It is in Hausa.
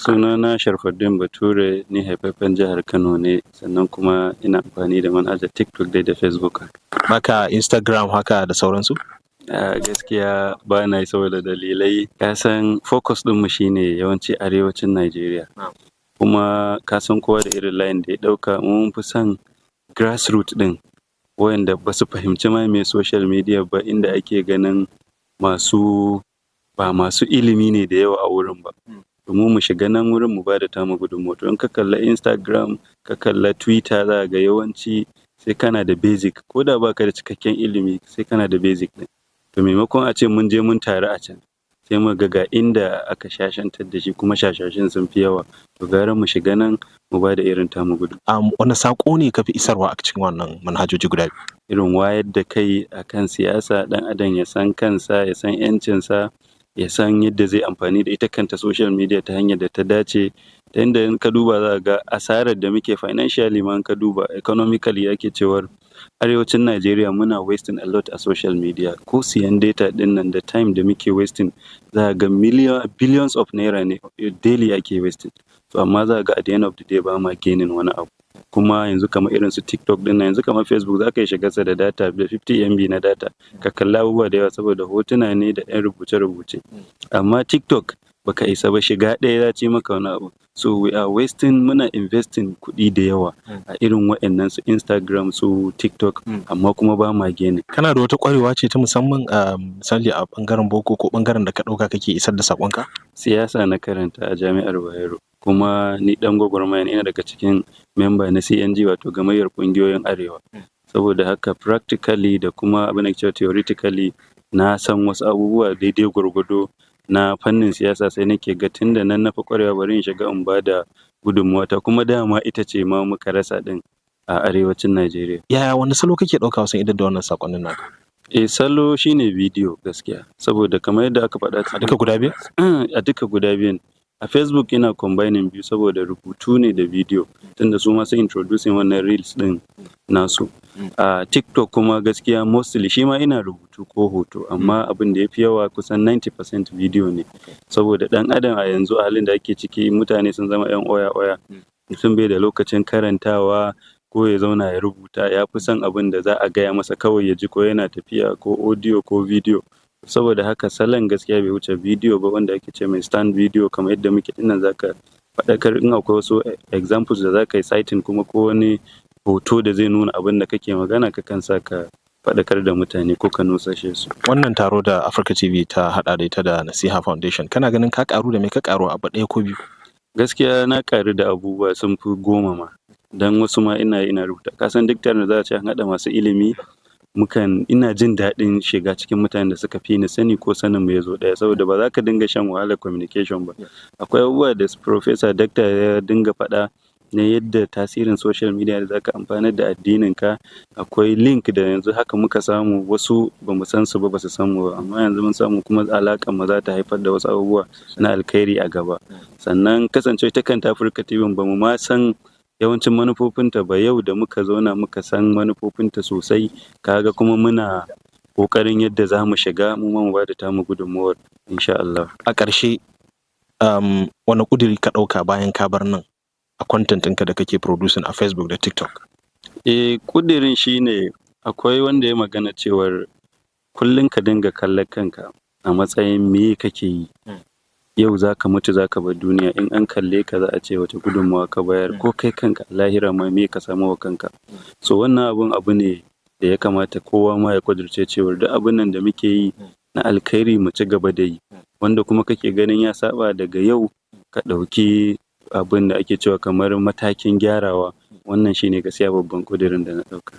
Sunana Sharfaddin Bature, ni haifaffen jihar Kano ne, sannan kuma ina amfani da manhajar TikTok dai da Facebook. Baka Instagram haka da sauransu? A gaskiya ba na yi saboda dalilai. Ka san focus ɗinmu shine yawanci arewacin Najeriya. Kuma ka san kowa da irin layin da ya ɗauka. Mu mun fi son grassroots ɗin wayanda ba su fahimci ma me social media ba, inda ake ganin masu ba masu ilimi ne da yawa a wurin ba. Domin mu shiga nan wurin mu bada tamu gudunmawa. To in ka kalla Instagram, ka kalla Twitter, za ka ga yawanci sai kana da basic, ko da ba ka da cikakken ilimi, sai kana da basic ɗin. To maimakon a ce mun je mun taru a can, sai mu ga ga inda aka shashantar da shi kuma shashashin sun fi yawa. To gara mu shiga nan mu bada irin tamu gudunmawa. Wane saƙo ne ka fi isarwa a cikin wannan manhajoji guda biyu? Irin wayar da kai akan siyasa, ɗan adam ya san kansa, ya san 'yancinsa, ya san yadda zai amfani da ita kanta social media ta hanyar da ta dace. Ta yanda in ka duba za ka ga asarar da muke financially ma, in ka duba economically, ake cewar arewacin Najeriya muna wasting a lot a social media. Ko siyan data ɗin nan da time da muke wasting, za ka ga million, billions of naira ne daily ake wasting. To amma za ka ga at the end of the day ba ma gaining wani abu. Kuma yanzu kamar irin su TikTok ɗin nan, yanzu kamar Facebook, za ka iya shigarsa da data, da 50 MB na data, ka kalli abubuwa da yawa saboda hotuna ne da 'yan rubuce-rubuce. Amma TikTok baka isa ba, shiga ɗaya ya ci maka wani abu. So we are wasting, muna investing kuɗi da yawa a irin waɗannan su Instagram, su TikTok, amma kuma ba ma gaining. Kana da wata ƙwarewa ce ta musamman, a misali a ɓangaren boko ko ɓangaren da ka ɗauka kake isar da saƙonka? Siyasa na karanta a Jami'ar Bayero, kuma ni ɗan gwagwarmaya ne, ina daga cikin memba na CNG, wato Gamayyar Ƙungiyoyin Arewa. Saboda haka practically da kuma abin da ake cewa theoretically, na san wasu abubuwa daidai gwargwado na fannin siyasa. Sai nake ga tun da nan na fi ƙwarewa, bari in shiga in ba da gudunmawata, kuma dama ita ce ma muka rasa ɗin a arewacin Najeriya. Yaya, wane salo kake ɗauka wajen idar da wannan saƙonnin naka? Eh, salo shine bidiyo gaskiya, saboda kamar yadda aka faɗa A duka guda biyun? A duka guda biyun. A Facebook ina combining biyu saboda rubutu ne da bidiyo, tunda su ma sun introducing wannan reels ɗin nasu. A TikTok kuma gaskiya mostly shi ma ina rubutu ko hoto, amma abin da ya fi yawa kusan 90% bidiyo ne. Saboda ɗan adam a yanzu, a halin da ake ciki, mutane sun zama 'yan oya-oya. Mutum bai da lokacin karantawa ko ya zauna ya rubuta, ya fi son abin da za a gaya masa kawai ya ji, ko yana tafiya, ko audio ko bidiyo. Saboda haka salon gaskiya bai wuce bidiyo ba, wanda ake ce mai stand bidiyo, kamar yadda muke ɗinnan, za ka faɗakar in akwai wasu examples da za ka yi citing, kuma ko wani hoto da zai nuna abin da kake magana, ka kan sa ka faɗakar da mutane ko ka nusashe su. Wannan taro da Africa TV ta haɗa da ita da Nasiha Foundation, kana ganin ka ƙaru da me, ka ƙaru abu ɗaya ko biyu? Gaskiya na ƙaru da abubuwa sun fi 10 ma. Dan wasu ma ina yi ina rubuta. Ka san duk taron da za a ce an haɗa masu ilimi, mukan ina jin daɗin shiga cikin mutanen da suka fi ni sani ko sanin mu ya zo ɗaya, saboda ba za ka dinga shan wahalar communication ba. Akwai abubuwa da Professor Doctor ya dinga faɗa na yadda tasirin social media da za ka amfanar da addininka. Akwai link da yanzu haka muka samu, wasu ba mu san su ba, ba su san mu ba, amma yanzu mun samu, kuma alaƙar mu za ta haifar da wasu abubuwa na alkhairi a gaba. Sannan kasancewa ita kanta Africa TV, ba mu ma san yawancin manufofinta ba, yau da muka zauna muka san manufofinta sosai, kaga kuma muna ƙoƙarin yadda za mu shiga mu ma mu bada tamu gudunmawar insha Allah. A ƙarshe, wane ƙuduri ka ɗauka bayan ka bar nan a content ɗinka da kake producing a Facebook da TikTok? Eh, ƙudirin shine akwai wanda ya magana cewar kullum ka dinga kallon kanka a matsayin me kake yi. Yau za ka mutu, za ka bar duniya, in an kalle ka za a ce wace gudunmawa ka bayar, ko kai kanka a lahira ma me ka samo wa kanka. So wannan abun abu ne da ya kamata kowa ma ya ƙudurce cewar duk abun nan da muke yi na alkhairi, mu ci gaba da yi. Wanda kuma kake ganin ya saɓa, daga yau ka ɗauki abin da ake cewa kamar matakin gyarawa. Wannan shine gaskiya babban ƙudirin da na ɗauka.